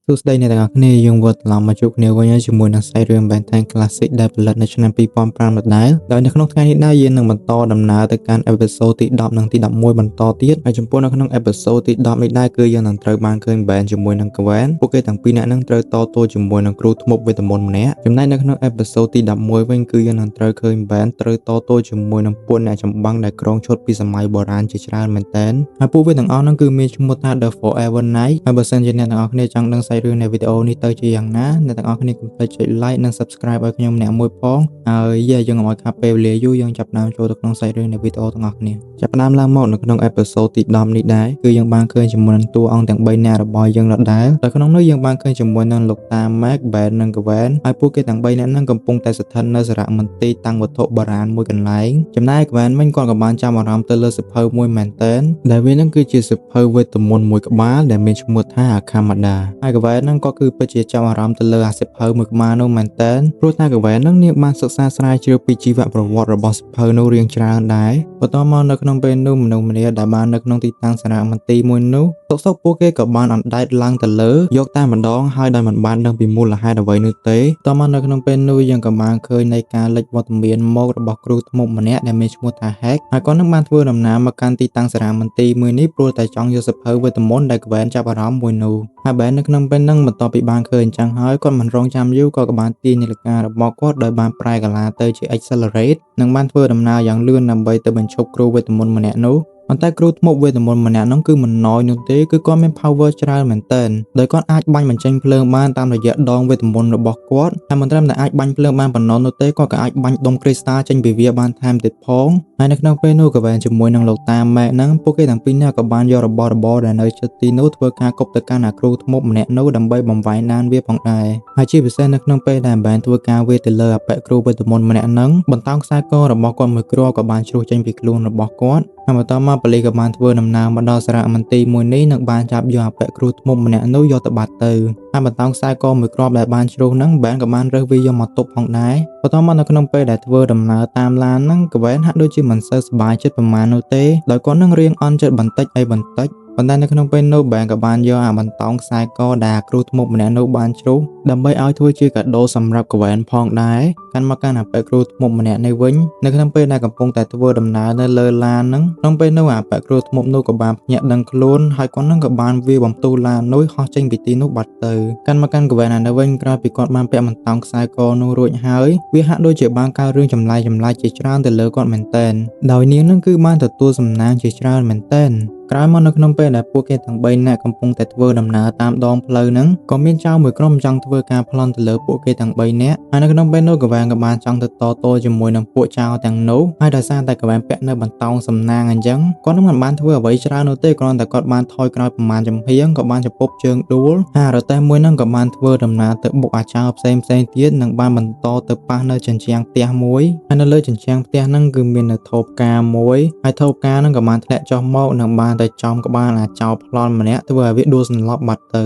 សួស្តីអ្នកទាំងអស់គ្នាយើងវិលត្រឡប់មកជួបគ្នាវិញហើយជាមួយនឹងសាច់រឿង Ben 10 Classic ដែលផលិតនៅឆ្នាំ2005ដដែលដោយនៅក្នុងថ្ងៃនេះដែរយើងនឹងបន្តដំណើរទៅកាន់ episode ទី10និងទី11បន្តទៀតហើយចំពោះនៅក្នុង episode ទី10នេះដែរគឺយើងនឹងត្រូវបានឃើញ Ben ជាមួយនឹង Gwen ពួកគេទាំងពីរនាក់នឹងត្រូវតទល់ជាមួយនឹងគ្រូធ្មប់វេទមន្តម្នាក់ចំណែកនៅក្នុង episode ទី11វិញគឺយើងនឹងត្រូវឃើញ Ben ត្រូវតទល់ជាមួយនឹងពួកអ្នកចម្បាំងដែលគ្រងឈុតពីសម័យបុរាណជាច្រើនមែនទែនហើយពួកវាទាំងអស់ហ្នឹងគឺមានឈ្មោះថា The Forever Knight ហើយបើសិនជាអ្នកទាំងអស់គ្នាចង់ដឹងសាច់រឿងនៃវីដេអូនេះទៅជាយ៉ាងណាអ្នកទាំងអស់គ្នាកុំភ្លេចចុច like និង subscribe ឲ្យខ្ញុំម្នាក់មួយផងហើយយ៉ាយើងកុំឲ្យខាតពេលវេលាយូរយើងចាប់ផ្ដើមចូលទៅក្នុងសាច់រឿងនៃវីដេអូទាំងអស់គ្នាចាប់ផ្ដើមឡើងមកនៅក្នុង episode ទី10នេះដែរគឺយើងបានឃើញជាមួយនឹងតួអង្គទាំង3នាក់របស់យើងដដែលដោយក្នុងនោះយើងបានឃើញជាមួយនឹងលោកតា Mac, Ben និង Gwen ហើយពួកគេទាំង3នាក់ហ្នឹងកំពុងតែស្ថិតនៅសារមន្ទីរតាំងវត្ថុបុរាណមួយកន្លែងចំណែក Gwen វិញគាត់ក៏បានចាប់អារម្មណ៍ទៅលើសៀវភៅមួយមែនទែនដែលវាហ្នឹងគឺជាសៀវភៅវេទមន្តមួយក្បាលដែលមានឈ្មោះថា Akamada ហើយ Gwen ហ្នឹងក៏គឺពិតជាចាប់អារម្មណ៍ទៅលើអាសៀវភៅមួយក្បាលនោះមែនទែនព្រោះថា Gwen ហ្នឹងនាងបានសិក្សាស្រាវជ្រាវពីជីវប្រវត្តិរបស់សៀវភៅនោះរៀងច្រើនដែរបន្តមកនៅក្នុងពេលនោះមនុស្សម្នាដែលបាននៅក្នុងទីតាំងសារមន្ទីរមួយនោះសុកសុកពួកគេក៏បានអណ្ដែតឡើងទៅលើយកតែម្ដងហើយដោយមិនបានដឹងពីមូលហេតុអ្វីនោះទេតមកនៅក្នុងពេលនោះយើងក៏បានឃើញនៃការលេចវត្តមានមករបស់គ្រូធ្មប់ម្នាក់ដែលមានឈ្មោះថា Hex ហើយគាត់នឹងបានធ្វើដំណើរមកកាន់ទីតាំងសារមន្ទីរមួយនេះព្រោះតែចង់យកសៀវភៅវេទមន្តដែល Gwen ចាប់អារម្មណ៍មួយនោះហើយបែរនៅក្នុងពេលហ្នឹងបន្ទាប់ពីបានឃើញអញ្ចឹងហើយគាត់មិនរងចាំយូរក៏បានទាញនាឡិការបស់គាត់ដោយបានប្រែកាឡាទៅជា Accelerate និងបានធ្វើដំណើរយ៉ាងលឿនដើម្បីទៅបញ្ឈប់គ្រូវេទមន្តម្នាក់នោះប៉ុន្តែគ្រូធ្មប់វេទមន្តម្នាក់នោះគឺមិនណយនោះទេគឺគាត់មាន power ច្រើនមែនទែនដោយគាត់អាចបាញ់បញ្ចេញភ្លើងបានតាមរយៈដងវេទមន្តរបស់គាត់ហើយមិនត្រឹមតែអាចបាញ់ភ្លើងបានប៉ុណ្ណោះនោះទេគាត់ក៏អាចបាញ់ដុំគ្រីស្តាល់ចេញពីវាបានថែមទៀតផងហើយនៅក្នុងពេលនោះក៏បានជាមួយនឹងលោកតាម៉ែហ្នឹងពួកគេទាំងពីរនាក់ក៏បានយករបស់របរដែលនៅជិតទីនោះធ្វើការគប់ទៅកាន់អាគ្រូធ្មប់ម្នាក់នោះដើម្បីបំវែងដានវាផងដែរហើយជាពិសេសនៅក្នុងពេលដែលបានធ្វើការវាទៅលើអបិគ្រូវេទមន្តម្នាក់ហ្នឹងបន្តោងខ្សែករបស់គាត់មួយគ្រាប់ក៏បានជ្រុះចេញពីខ្លួនរបស់គាត់ហើយបន្តមកប៉ូលីសក៏បានធ្វើដំណើរមកដល់សារមន្ទីរមួយនេះនិងបានចាប់យកអបិគ្រូធ្មប់ម្នាក់នោះយកទៅបាត់ទៅហើយបន្តោងខ្សែកមួយគ្រាប់ដែលបានជ្រុះហ្នឹងបានក៏បានរើសវាយកមកទប់ផងដែរបន្តមកនៅក្នុងពេលដែលធ្វើដំណើរតាមឡានហ្នឹងកវែនហាក់ដូចជាមិនសូវសប្បាយចិត្តប្រហែលនោះទេដោយគាត់នឹងរៀងអន់ចិត្តបន្តិចអីបន្តិចប៉ុន្តែនៅក្នុងពេលនោះបែនក៏បានយកអាបន្តោងខ្សែកដែលគ្រូធ្មប់ម្នាក់នោះបានជ្រុះដើម្បីឲ្យធ្វើជាកាដូសម្រាប់កវែនផងដែរកាន់មកកាន់អាប៉ែគ្រូធ្មប់ម្នាក់នេះវិញនៅក្នុងពេលដែលកំពុងតែធ្វើដំណើរនៅលើឡានហ្នឹងក្នុងពេលនោះអាប៉ែគ្រូធ្មប់នោះក៏បានភ្ញាក់ដឹងខ្លួនហើយគាត់នឹងក៏បានវាបំផ្ទុះឡាននោះហោះចេញពីទីនោះបាត់ទៅកាន់មកកាន់កវែនអានៅវិញក្រោយពីគាត់បានពាក់បន្តោងខ្សែកនោះរួចហើយវាហាក់ដូចជាបានកើតរឿងចម្លែកចម្លែកជាច្រើនទៅលើគាត់មែនទែនដោយនាងនឹងគឺបានទទួលសំណាងជាច្រើនមែនទែនក្រោយមកនៅក្នុងពេលដែលពួកគេទាំង3នាក់កំពុងតែធ្វើដំណើរតាមដងផ្លូវហ្នឹងក៏មានចៅមួយក្រុមចង់ធ្វើការប្លន់ទៅលើពួកគេទាំង3នាក់ហើយនៅក្នុងពេលនោះកវ៉ានក៏បានចង់ទៅតទល់ជាមួយនឹងពួកចៅទាំងនោះហើយដោយសារតែកវ៉ានពាក់នៅបន្តោងសំណាងអញ្ចឹងគាត់នឹងមិនបានធ្វើអ្វីច្រើននោះទេគ្រាន់តែគាត់បានថយក្រោយប្រមាណចំហៀងក៏បានចំពប់ជើងដួលហើយរទេះមួយហ្នឹងក៏បានធ្វើដំណើរទៅបុកអាចោផ្សេងផ្សេងទៀតនិងបានបន្តទៅប៉ះនៅជញ្ជាំងផ្ទះមួយហើយនៅលើជញ្ជាំងផ្ទះហ្នឹងគឺមាននៅថូផ្កាមួយហើយថូផ្កាហ្នឹងក៏បានធ្លាក់ចុះមកនិងបានទៅចំក្បាលអាចោប្លន់ម្នាក់ធ្វើឲ្យវាដួលសន្លប់បាត់ទ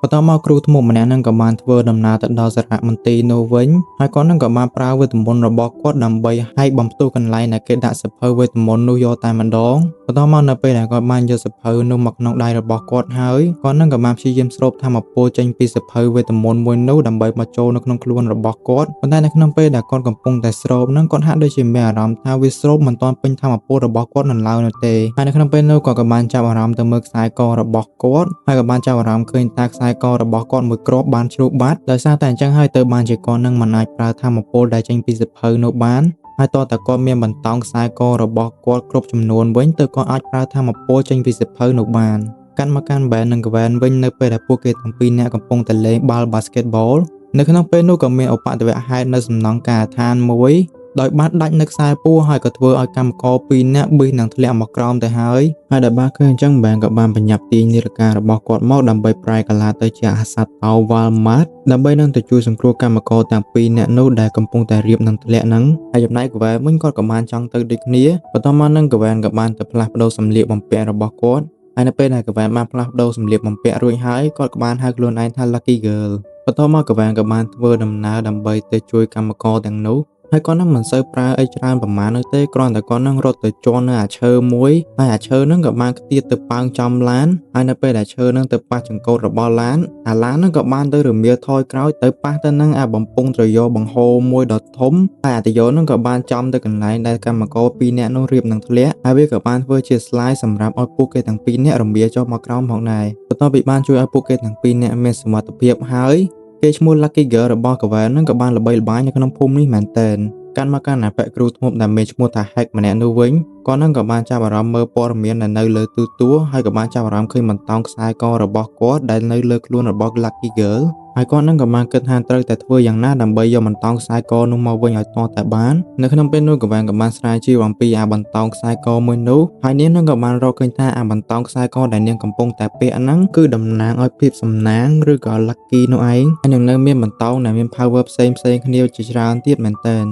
ៅបន្តមកគ្រូធ្មប់ម្នាក់ហ្នឹងក៏បានធ្វើដំណើរទៅដល់សារមន្ទីរនោះវិញហើយគាត់ហ្នឹងក៏បានប្រើវេទមន្តរបស់គាត់ដើម្បីហែកបំផ្ទុះកន្លែងដែលគេដាក់សៀវភៅវេទមន្តនោះយកតែម្ដងបន្តមកនៅពេលដែលគាត់បានយកសៀវភៅនោះមកក្នុងដៃរបស់គាត់ហើយគាត់ហ្នឹងក៏បានព្យាយាមស្រូបថាមពលចេញពីសៀវភៅវេទមន្តមួយនោះដើម្បីមកចូលនៅក្នុងខ្លួនរបស់គាត់ប៉ុន្តែនៅក្នុងពេលដែលគាត់កំពុងតែស្រូបហ្នឹងគាត់ហាក់ដូចជាមានអារម្មណ៍ថាវាស្រូបមិនទាន់ពេញថាមពលរបស់គាត់នៅឡើយនោះទេហើយនៅក្នុងពេលនោះគាត់ក៏បានចាប់អារម្មណ៍ទៅមើលខ្សែករបស់គាត់ហើយក៏បានចាប់អារម្មណ៍ឃើញថាខ្សែករបស់គាត់មួយគ្រាប់បានជ្រុះបាត់ដោយសារតែអញ្ចឹងហើយទៅបានជាគាត់នឹងមិនអាចប្រើថាមពលដែលចេញពីសៀវភៅនោះបានហើយតើតើគាត់មានបន្តោងខ្សែករបស់គាត់គ្រប់ចំនួនវិញទើបគាត់អាចប្រើថាមពលចេញពីសៀវភៅនោះបានកាន់មកកាន់បែននិងកវែនវិញនៅពេលដែលពួកគេទាំងពីរនាក់កំពុងតែលេងបាល់ basketball នៅក្នុងពេលនោះក៏មានឧបទ្ទវហេតុនៅសំណង់ការដ្ឋានមួយដោយបានដាច់នៅខ្សែពួរហើយក៏ធ្វើឲ្យកម្មករពីរនាក់ប៊ីសនឹងធ្លាក់មកក្រោមទៅហើយហើយដែលបានឃើញអញ្ចឹងបែនក៏បានបញ្ញាប់ទាញនាឡិការបស់គាត់មកដើម្បីប្រែកាឡាទៅជាអាសត្វតោវ៉ាល់ម៉ាតដើម្បីនឹងទៅជួយសង្គ្រោះកម្មករទាំងពីរនាក់នោះដែលកំពុងតែរៀបនឹងធ្លាក់ហ្នឹងហើយចំណែកកវែនវិញគាត់ក៏បានចង់ទៅដូចគ្នាបន្ទាប់មកនឹងកវែនក៏បានទៅផ្លាស់ប្ដូរសម្លៀកបំពាក់របស់គាត់ហើយនៅពេលដែលកវែនបានផ្លាស់ប្ដូរសម្លៀកបំពាក់រួចហើយគាត់ក៏បានហៅខ្លួនឯងថា Lucky Girl បន្ទាប់មកកវែនក៏បានធ្វើដំណើរដើម្បីទៅជួយកម្មករទាំងនោះ។ ហើយគាត់នឹងមិនសូវប្រើអីច្រើនប្រហែលនោះទេគ្រាន់តែគាត់នឹងរត់ទៅជន់នៅអាឈើមួយហើយអាឈើនឹងក៏បានខ្ទាតទៅប៉ើងចំឡានហើយនៅពេលដែលឈើនឹងទៅប៉ះចង្កូតរបស់ឡានអាឡាននឹងក៏បានទៅរមៀលថយក្រោយទៅប៉ះទៅនឹងអាបំពង់ត្រយោបង្ហូរមួយដ៏ធំហើយអាត្រយោនឹងក៏បានចំទៅកន្លែងដែលកម្មករពីរនាក់នោះរៀបនឹងធ្លាក់ហើយវាក៏បានធ្វើជា slide សម្រាប់ឲ្យពួកគេទាំងពីរនាក់រមៀលចុះមកក្រោមផងដែរបន្ទាប់ពីបានជួយឲ្យពួកគេទាំងពីរនាក់មានសមត្ថភាពហើយគេឈ្មោះ Lucky Girl របស់ Gwen នឹងក៏បានល្បីល្បាញនៅក្នុងភូមិនេះមែនទែនកាន់មកកាន់អាប៉ែគ្រូធ្មប់ដែលមានឈ្មោះថា Hank ម្នាក់នោះវិញគាត់នឹងក៏បានចាប់អារម្មណ៍មើលព័ត៌មានដែលនៅលើទូទួហើយក៏បានចាប់អារម្មណ៍ឃើញបន្តោងខ្សែករបស់គាត់ដែលនៅលើខ្លួនរបស់ Lucky Girl ហើយគាត់នឹងក៏បានគិតថាត្រូវតែធ្វើយ៉ាងណាដើម្បីយកបន្តោងខ្សែកនោះមកវិញឲ្យទាល់តែបាននៅក្នុងពេលនោះកវ៉ានក៏បានស្រាវជ្រាវអំពីអាបន្តោងខ្សែកមួយនោះហើយនាងនឹងក៏បានរកឃើញថាអាបន្តោងខ្សែកដែលនាងកំពុងតែពាក់ហ្នឹងគឺតំណាងឲ្យភាពសំណាងឬក៏ lucky នោះឯងហើយនឹងនៅមានបន្តោងដែលមាន power ផ្សេងផ្សេងគ្នាជាច្រើនទៀតមែនទែន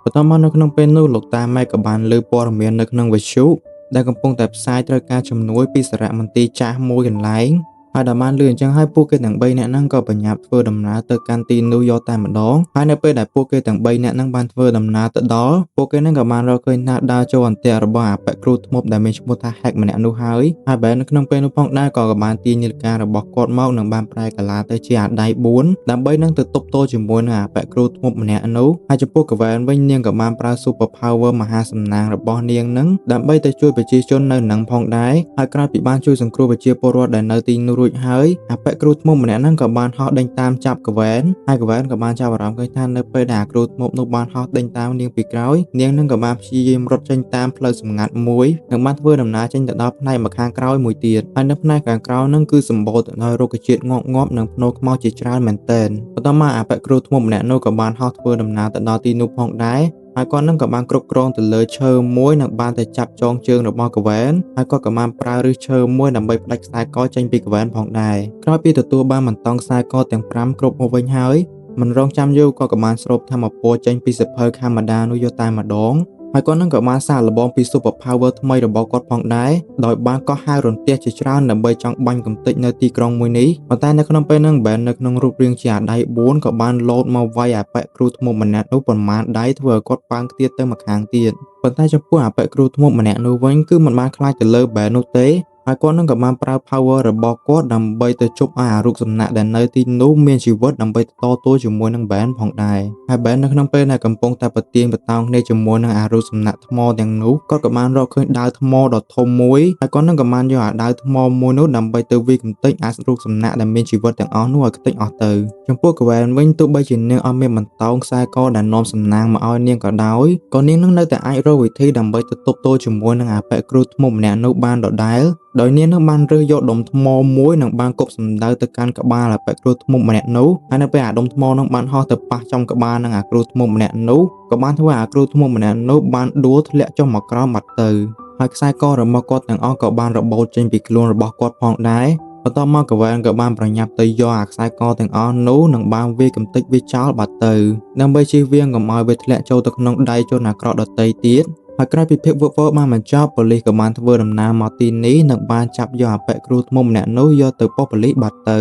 បន្ទាប់មកនៅក្នុងពេលនោះលោកតាម៉ែក៏បានលើព័ត៌មាននៅក្នុងវិទ្យុដែលកំពុងតែផ្សាយត្រូវការជំនួយពីសារមន្ទីរចាស់មួយកន្លែងហើយដល់បានលឺអញ្ចឹងហើយពួកគេទាំង3នាក់ហ្នឹងក៏បញ្ញាប់ធ្វើដំណើរទៅកាន់ទីនោះយកតែម្ដងហើយនៅពេលដែលពួកគេទាំង3នាក់ហ្នឹងបានធ្វើដំណើរទៅដល់ពួកគេហ្នឹងក៏បានរកឃើញថាដើរចូលអន្ទាក់របស់អាប៉ែគ្រូធ្មប់ដែលមានឈ្មោះថា Hank ម្នាក់នោះហើយហើយបែរនៅក្នុងពេលនោះផងដែរក៏បានទាញនាឡិការបស់គាត់មកនិងបានប្រែកាឡាទៅជាអាដៃ4ដើម្បីនឹងទៅទប់ទល់ជាមួយនឹងអាប៉ែគ្រូធ្មប់ម្នាក់នោះហើយចំពោះកវ៉ែនវិញនាងក៏បានប្រើ super power មហាសំណាងរបស់នាងនឹងដើម្បីទៅជួយប្រជាជននៅនឹងផងដែរហើយក្រោយពីបានជួយសង្គ្រោះប្រជាពលរដ្ឋដែលនៅទីនោះរួចហើយអាប៉ែគ្រូធ្មប់ម្នាក់ហ្នឹងក៏បានហោះដេញតាមចាប់កវ៉ែនហើយកវ៉ែនក៏បានចាប់អារម្មណ៍ឃើញថានៅពេលដែលអាគ្រូធ្មប់នោះបានហោះដេញតាមនាងពីក្រោយនាងនឹងក៏បានព្យាយាមរត់ចេញតាមផ្លូវសម្ងាត់មួយនិងបានធ្វើដំណើរចេញទៅដល់ផ្នែកម្ខាងក្រោយមួយទៀតហើយនៅផ្នែកខាងក្រោយហ្នឹងគឺសម្បូរទៅដោយរុក្ខជាតិងាប់ងាប់និងភ្នោខ្មោចជាច្រើនមែនទែនបន្ទាប់មកអាប៉ែគ្រូធ្មប់ម្នាក់នោះក៏បានហោះធ្វើដំណើរទៅដល់ទីនោះផងដែរហើយគាត់នឹងក៏បានគ្រប់គ្រងទៅលើឈើមួយនិងបានទៅចាប់ចងជើងរបស់កវ៉ែនហើយគាត់ក៏បានប្រើឫសឈើមួយដើម្បីផ្ដាច់ខ្សែកចេញពីកវ៉ែនផងដែរក្រោយពីទទួលបានបន្តោងខ្សែកទាំង5គ្រប់មកវិញហើយមិនរងចាំយូរក៏ក៏បានស្រូបធម្មពលចេញពីសភៅខមដានោះយកតែម្ដងហើយគាត់នឹងក៏បានសាកល្បងពី Super Power ថ្មីរបស់គាត់ផងដែរដោយបានកោះហៅរន្ទះជាច្រើនដើម្បីចង់បាញ់កំទេចនៅទីក្រុងមួយនេះប៉ុន្តែនៅក្នុងពេលហ្នឹងបែននៅក្នុងរូបរាងជាអាដៃ4ក៏បានលោតមកវាយអាប៉ែគ្រូធ្មប់ម្នាក់នោះប្រមាណដៃធ្វើឲ្យគាត់ប៉ើងខ្ទាតទៅម្ខាងទៀតប៉ុន្តែចំពោះអាប៉ែគ្រូធ្មប់ម្នាក់នោះវិញគឺមិនបានខ្លាចទៅលើបែននោះទេហើយគាត់នឹងក៏បានប្រើ power របស់គាត់ដើម្បីទៅជប់ឲ្យអារូបសំណាកដែលនៅទីនោះមានជីវិតដើម្បីតទល់ជាមួយនឹងបែនផងដែរហើយបែននៅក្នុងពេលដែលកំពុងតែប្រទៀងប្រតោងគ្នាជាមួយនឹងអារូបសំណាកថ្មទាំងនោះគាត់ក៏បានរកឃើញដាវថ្មដ៏ធំមួយហើយគាត់នឹងក៏បានយកអាដាវថ្មមួយនោះដើម្បីទៅវាយកម្ទេចអារូបសំណាកដែលមានជីវិតទាំងអស់នោះឲ្យខ្ទេចអស់ទៅចំពោះកវ៉ែនវិញទោះបីជានាងអត់មានបន្តោងខ្សែកដែលនាំសំណាងមកឲ្យនាងក៏ដោយក៏នាងនឹងនៅតែអាចរកវិធីដើម្បីទៅទប់ទល់ជាមួយនឹងអាប៉ែគ្រូធ្មប់ម្នាក់នោះបានដដែលដោយនាងនឹងបានរើសយកដុំថ្មមួយនិងបានគប់សម្ដៅទៅកាន់ក្បាលអាប៉ែគ្រូធ្មប់ម្នាក់នោះហើយនៅពេលអាដុំថ្មនោះបានហោះទៅប៉ះចំក្បាលនឹងអាគ្រូធ្មប់ម្នាក់នោះក៏បានធ្វើឲ្យអាគ្រូធ្មប់ម្នាក់នោះបានដួលធ្លាក់ចុះមកក្រោមបាត់ទៅហើយខ្សែករបស់គាត់ទាំងអស់ក៏បានរបូតចេញពីខ្លួនរបស់គាត់ផងដែរបន្ទាប់មកកវ៉ែនក៏បានប្រញាប់ទៅយកអាខ្សែកទាំងអស់នោះនិងបានវាយកំទេចវាចោលបាត់ទៅដើម្បីជៀសវាងកុំឲ្យវាធ្លាក់ចូលទៅក្នុងដៃជនអាក្រក់ដទៃទៀតហើយក្រោយពីភាពវឹកវរបានបញ្ចប់ប៉ូលីសក៏បានធ្វើដំណើរមកទីនេះនិងបានចាប់យកអាប៉ែគ្រូធ្មប់ម្នាក់នោះយកទៅប៉ុស្តិ៍ប៉ូលីសបាត់ទ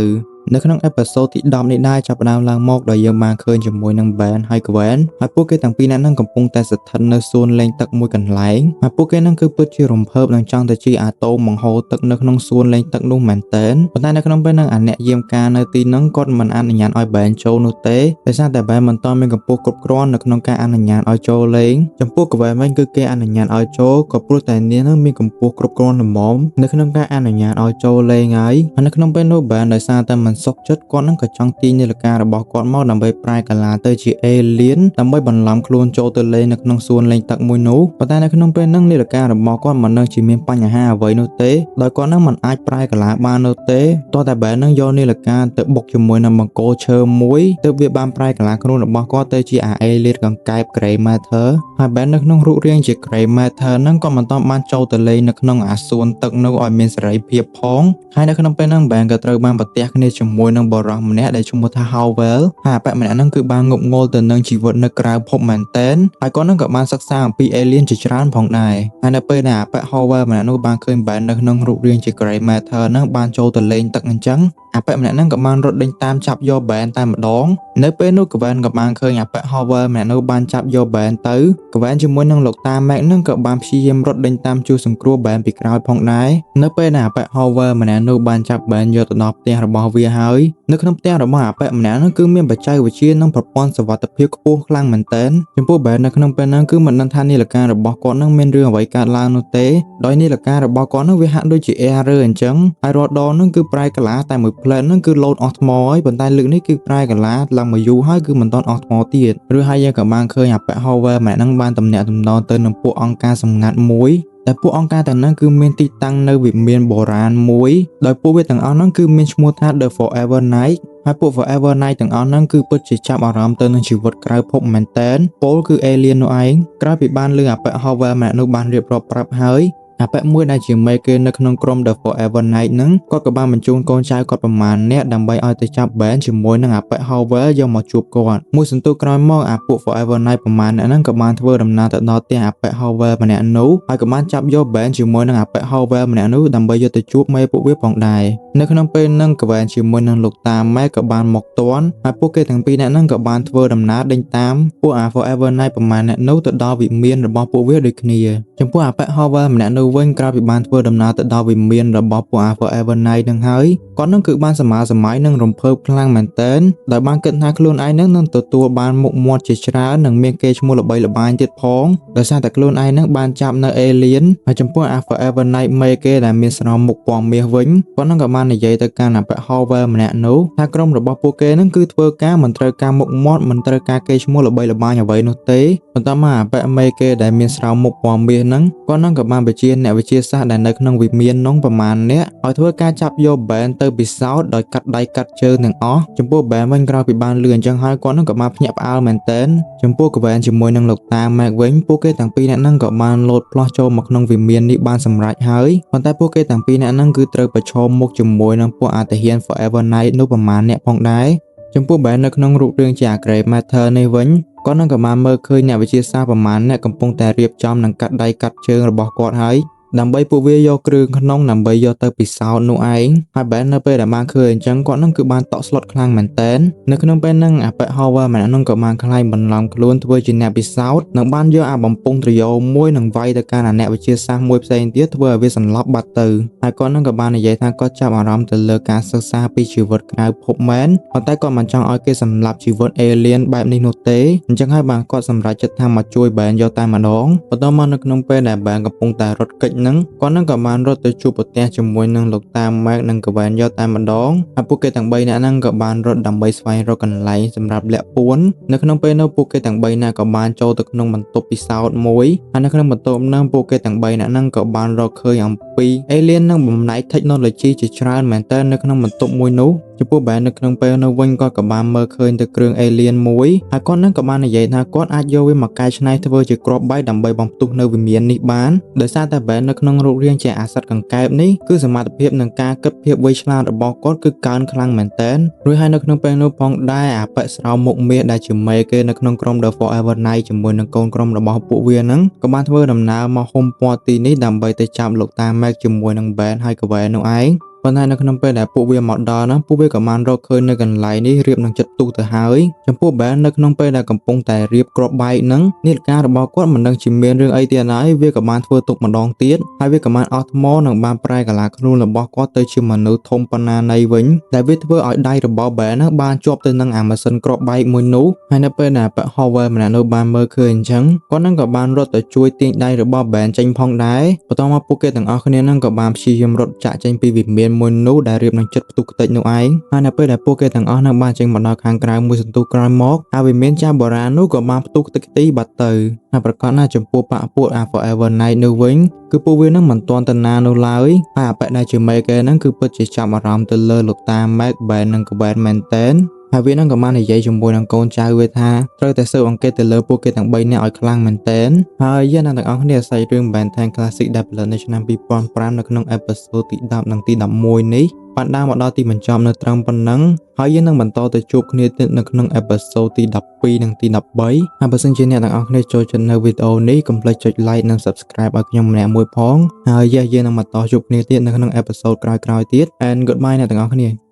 ៅនៅក្នុង episode ទី10នេះដែរចាប់ផ្ដើមឡើងមកដោយយើងបានឃើញជាមួយនឹង Ben ហើយ Gwen ហើយពួកគេទាំងពីរនាក់ហ្នឹងកំពុងតែស្ថិតនៅសួនលេងទឹកមួយកន្លែងហើយពួកគេហ្នឹងគឺពិតជារំភើបនិងចង់ទៅជិះអាតូបង្ហូរទឹកនៅក្នុងសួនលេងទឹកនោះមែនទែនប៉ុន្តែនៅក្នុងពេលហ្នឹងអាអ្នកយាមការនៅទីហ្នឹងគាត់មិនអនុញ្ញាតឲ្យ Ben ចូលនោះទេដោយសារតែ Ben មិនទាន់មានកម្ពស់គ្រប់គ្រាន់នៅក្នុងការអនុញ្ញាតឲ្យចូលលេងចំពោះ Gwen វិញគឺគេអនុញ្ញាតឲ្យចូលក៏ព្រោះតែនាងហ្នឹងមានកម្ពស់គ្រប់គ្រាន់ល្មមនៅក្នុងការអនុញ្ញាតឲ្យចូលលេងហើយហើយនៅក្នុងពេលនោះ Ben ដោយសារតែមិនសុខចិត្តគាត់នឹងក៏ចង់ទាញនាឡិការបស់គាត់មកដើម្បីប្រែកាឡាទៅជា alien ដើម្បីបន្លំខ្លួនចូលទៅលេងនៅក្នុងសួនលេងទឹកមួយនោះប៉ុន្តែនៅក្នុងពេលហ្នឹងនាឡិការបស់គាត់មិននឹងជាមានបញ្ហាអ្វីនោះទេដោយគាត់នឹងមិនអាចប្រែកាឡាបាននោះទេតោះតែបែរនឹងយកនាឡិកាទៅបុកជាមួយនឹងបង្គោលឈើមួយទើបវាបានប្រែកាឡាខ្លួនរបស់គាត់ទៅជាអា alien កង្កែប Grey Matter ហើយបែរនៅក្នុងរូបរាងជា Grey Matter ហ្នឹងក៏មិនទាន់បានចូលទៅលេងនៅក្នុងអាសួនទឹកនោះឲ្យមានសេរីភាពផងហើយនៅក្នុងពេលហ្នឹងបែនក៏ត្រូវបានប្រទះគ្នាជាមួយនឹងបុរសម្នាក់ដែលឈ្មោះថា Howell ហើយអាប៉ែម្នាក់ហ្នឹងគឺបានងប់ងល់ទៅនឹងជីវិតនៅក្រៅភពមែនទែនហើយគាត់ហ្នឹងក៏បានសិក្សាអំពី alien ជាច្រើនផងដែរហើយនៅពេលដែលអាប៉ែ Howell ម្នាក់នោះបានឃើញបែននៅក្នុងរូបរាងជា Grey Matter ហ្នឹងបានចូលទៅលេងទឹកអញ្ចឹងអាប៉ែម្នាក់ហ្នឹងក៏បានរត់ដេញតាមចាប់យកបែនតែម្ដង នៅពេលនោះ Gwen ក៏បានឃើញអាប៉ែ Howell ម្នាក់នោះបានចាប់យក Ben ទៅ Gwen ជាមួយនឹងលោកតា Mac នឹងក៏បានព្យាយាមរត់ដេញតាមជួយសង្គ្រោះ Ben ពីក្រោយផងដែរនៅពេលដែលអាប៉ែ Howell ម្នាក់នោះបានចាប់ Ben យកទៅដល់ផ្ទះរបស់វាហើយនៅក្នុងផ្ទះរបស់អាប៉ែម្នាក់នោះគឺមានបច្ចេកវិទ្យានិងប្រព័ន្ធសុវត្ថិភាពខ្ពស់ខ្លាំងមែនទែនចំពោះ Ben នៅក្នុងពេលហ្នឹងគឺមិនដឹងថានាឡិការបស់គាត់នឹងមានរឿងអ្វីកើតឡើងនោះទេដោយនាឡិការបស់គាត់នឹងវាហាក់ដូចជា error អញ្ចឹងហើយរាល់ដងនឹងគឺប្រែកាឡាតែមួយភ្លែតនឹងគឺលោតអស់ថ្មហើយប៉ុន្តែលើកនេះគឺប្រែកាឡាឡើងមកយូរហើយគឺមិនទាន់អស់ថ្មទៀតឬហើយយើងក៏បានឃើញអាប៉ែ Howell ម្នាក់ហ្នឹងបានតំណាក់តំណងទៅនឹងពួកអង្គការសម្ងាត់មួយតែពួកអង្គការទាំងហ្នឹងគឺមានទីតាំងនៅវិមានបុរាណមួយដោយពួកវាទាំងអស់ហ្នឹងគឺមានឈ្មោះថា The Forever Night ហើយពួក Forever Night ទាំងអស់ហ្នឹងគឺពិតជាចាប់អារម្មណ៍ទៅនឹងជីវិតក្រៅភពមែនតើពោលគឺ Alien នោះឯងក្រោយពីបានលឺអាប៉ែ Howell ម្នាក់នោះបានរៀបរាប់ប្រាប់ហើយអាប៉ែមួយដែលជាមេគេនៅក្នុងក្រុម The Forever Night ហ្នឹងគាត់ក៏បានបញ្ជូនកូនចៅគាត់ប្រមាណនាក់ដើម្បីឲ្យទៅចាប់ Ben ជាមួយនឹងអាប៉ែ Howell យកមកជួបគាត់មួយសន្ទុះក្រោយមកអាពួក Forever Night ប្រមាណអ្នកហ្នឹងក៏បានធ្វើដំណើរទៅដល់ផ្ទះអាប៉ែ Howell ម្នាក់នោះហើយក៏បានចាប់យក Ben ជាមួយនឹងអាប៉ែ Howell ម្នាក់នោះដើម្បីយកទៅជួបមេពួកវាផងដែរនៅក្នុងពេលហ្នឹង Gwen ជាមួយនឹងលោកតាម៉ែក៏បានមកទាន់ហើយពួកគេទាំងពីរនាក់ហ្នឹងក៏បានធ្វើដំណើរដេញតាមពួកអា Forever Night ប្រមាណអ្នកនោះទៅដល់វិមានរបស់ពួកវាដូចគ្នាចំពោះអាប៉ែ Howell ម្នាក់នោះវិញក្រោយពីបានធ្វើដំណើរទៅដល់វិមានរបស់ពួកអា Forever Night នឹងហើយគាត់នឹងគឺបានសមាសម័យនិងរំភើបខ្លាំងមែនទែនដោយបានគិតថាខ្លួនឯងនឹងនឹងទទួលបានមុខមាត់ជាច្រើននិងមានកេរ្តិ៍ឈ្មោះល្បីល្បាញទៀតផងដោយសារតែខ្លួនឯងនឹងបានចាប់នៅ Alien ហើយចំពោះអា Forever Night មេគេដែលមានស្រោមមុខពណ៌មាសវិញគាត់នឹងក៏បាននិយាយទៅកាន់អាប៉ែ Howell ម្នាក់នោះថាក្រុមរបស់ពួកគេនឹងគឺធ្វើការមិនត្រូវការមុខមាត់មិនត្រូវការកេរ្តិ៍ឈ្មោះល្បីល្បាញអ្វីនោះទេបន្ទាប់មកអាប៉ែមេគេដែលមានស្រោមមុខពណ៌មាសហ្នឹងគាត់នឹងក៏បានបញ្ជាអ្នកវិទ្យាសាស្ត្រដែលនៅក្នុងវិមាននោះប្រមាណអ្នកឲ្យធ្វើការចាប់យក Ben ទៅពិសោធន៍ដោយកាត់ដៃកាត់ជើងទាំងអស់ចំពោះ Ben វិញក្រោយពីបានលឺអញ្ចឹងហើយគាត់នឹងក៏បានភ្ញាក់ផ្អើលមែនទែនចំពោះ Gwen ជាមួយនឹងលោកតា Mac វិញពួកគេទាំងពីរអ្នកហ្នឹងក៏បានលោតផ្លោះចូលមកក្នុងវិមាននេះបានសម្រេចហើយប៉ុន្តែពួកគេទាំងពីរអ្នកហ្នឹងគឺត្រូវប្រឈមមុខជាមួយនឹងពួកអាទាហាន Forever Night នោះប្រមាណអ្នកផងដែរចំពោះ Ben នៅក្នុងរូបរាងជា Grey Matter នេះវិញគាត់នឹងក៏បានមើលឃើញអ្នកវិទ្យាសាស្ត្រប្រមាណអ្នកកំពុងតែរៀបចំនិងកាត់ដៃកាត់ជើងរបស់គាត់ហើយដើម្បីពួកវាយកគ្រឿងក្នុងដើម្បីយកទៅពិសោធន៍នោះឯងហើយបែននៅពេលដែលបានឃើញអញ្ចឹងគាត់នឹងគឺបានតក់ស្លុតខ្លាំងមែនតើនៅក្នុងពេលហ្នឹងអាប៉ែ Howell ម្នាក់នោះក៏បានក្លែងបន្លំខ្លួនធ្វើជាអ្នកពិសោធន៍និងបានយកអាបំពង់ត្រយោមួយនឹងវាយទៅកាន់អាអ្នកវិទ្យាសាស្ត្រមួយផ្សេងទៀតធ្វើឲ្យវាសន្លប់បាត់ទៅហើយគាត់នឹងក៏បាននិយាយថាគាត់ចាប់អារម្មណ៍ទៅលើការសិក្សាពីជីវិតក្រៅភពមែនប៉ុន្តែគាត់មិនចង់ឲ្យគេសម្លាប់ជីវិត alien បែបនេះនោះទេអញ្ចឹងហើយបានគាត់សម្រេចចិត្តថាមកជួយ Ben យកតែម្ដងបន្ទាប់មកនៅក្នុងពេលដែល Ben កំពុងតែរត់គេចហ្នឹងគាត់នឹងក៏បានរត់ទៅជួបប្រទះជាមួយនឹងលោកតា Mac និង Gwen យកតែម្ដងហើយពួកគេទាំង3នាក់ហ្នឹងក៏បានរត់ដើម្បីស្វែងរកកន្លែងសម្រាប់លាក់ពួននៅក្នុងពេលនោះពួកគេទាំង3នាក់ក៏បានចូលទៅក្នុងបន្ទប់ពិសោធន៍មួយហើយនៅក្នុងបន្ទប់ហ្នឹងពួកគេទាំង3នាក់ហ្នឹងក៏បានរកឃើញអំពី alien និងបំណែក technology ជាច្រើនមែនតើនៅក្នុងបន្ទប់មួយនោះចំពោះបែននៅក្នុងពេលនោះវិញគាត់ក៏បានមើលឃើញទៅគ្រឿង alien មួយហើយគាត់នឹងក៏បាននិយាយថាគាត់អាចយកវាមកកែច្នៃធ្វើជាគ្រាប់បែកដើម្បីបំផ្ទុះនៅវិមាននេះបានដោយសារតែបែននៅក្នុងរូបរាងជាអាសត្វកង្កែបនេះគឺសមត្ថភាពនឹងការគិតភាពវៃឆ្លាតរបស់គាត់គឺកើនខ្លាំងមែនទែនរួចហើយនៅក្នុងពេលនោះផងដែរអាប៉ែស្រោមមុខមាសដែលជាមេគេនៅក្នុងក្រុម The Forever Night ជាមួយនឹងកូនក្រុមរបស់ពួកវាហ្នឹងក៏បានធ្វើដំណើរមកហ៊ុំព័ទ្ធទីនេះដើម្បីទៅចាប់លោកតា Mac ជាមួយនឹង Ben ហើយ Gwen នោះឯងប៉ុន្តែនៅក្នុងពេលដែលពួកវាមកដល់ហ្នឹងពួកវាក៏បានរកឃើញនៅកន្លែងនេះរៀបនឹងចិត្តផ្ទុះទៅហើយចំពោះ Ben នៅក្នុងពេលដែលកំពុងតែរៀបគ្រាប់បែកហ្នឹងនាឡិការបស់គាត់មិនដឹងជាមានរឿងអីទៀតហើយវាក៏បានធ្វើទុកម្ដងទៀតហើយវាក៏បានអស់ថ្មនិងបានប្រែកាឡាខ្លួនរបស់គាត់ទៅជាមនុស្សធំប៉ុណ្ណានៃវិញដែលវាធ្វើឲ្យដៃរបស់ Ben ហ្នឹងបានជាប់ទៅនឹងអាម៉ាស៊ីនគ្រាប់បែកមួយនោះហើយនៅពេលដែលប៉ Howell ម្នាក់នោះបានមើលឃើញអញ្ចឹងគាត់នឹងក៏បានរត់ទៅជួយទាញដៃរបស់ Ben ចេញផងដែរបន្ទាប់មកពួកគេទាំងអស់គ្នានឹងក៏បានព្យាយាមរត់ចាក់ចេញពីវិមានមួយនោះដែលរៀបនឹងចិត្តផ្ទុះខ្ទេចនោះឯងហើយនៅពេលដែលពួកគេទាំងអស់នឹងបានចេញមកដល់ខាងក្រៅមួយសន្ទុះក្រោយមកហើយវិមានចាស់បុរាណនោះក៏បានផ្ទុះខ្ទេចខ្ទីបាត់ទៅហើយប្រកាសណាស់ចំពោះបកពួក A Forever Night នោះវិញគឺពួកវានឹងមិនទាន់ទៅណានោះឡើយហើយអាប៉ែដែលជាមេគេហ្នឹងគឺពិតជាចាប់អារម្មណ៍ទៅលើលោកតា Mac Ben និង Gwen មែនទែនហើយវានឹងក៏បាននិយាយជាមួយនឹងកូនចៅវាថាត្រូវតែស៊ើបអង្កេតទៅលើពួកគេទាំង3នាក់ឲ្យខ្លាំងមែនទែនហើយយើងនឹងទាំងអស់គ្នាសាច់រឿង Ben 10 Classic ដែលផលិតនៅឆ្នាំ2005នៅក្នុង episode ទី10និងទី11នេះបានដើរមកដល់ទីបញ្ចប់នៅត្រឹមប៉ុណ្ណឹងហើយយើងនឹងបន្តទៅជួបគ្នាទៀតនៅក្នុង episode ទី12និងទី13ហើយបើសិនជាអ្នកទាំងអស់គ្នាចូលចិត្តនៅវីដេអូនេះកុំភ្លេចចុច like និង subscribe ឲ្យខ្ញុំម្នាក់មួយផងហើយយើងនឹងបន្តជួបគ្នាទៀតនៅក្នុង episode ក្រោយៗទៀត and goodbye អ្នកទាំងអស់គ្នា។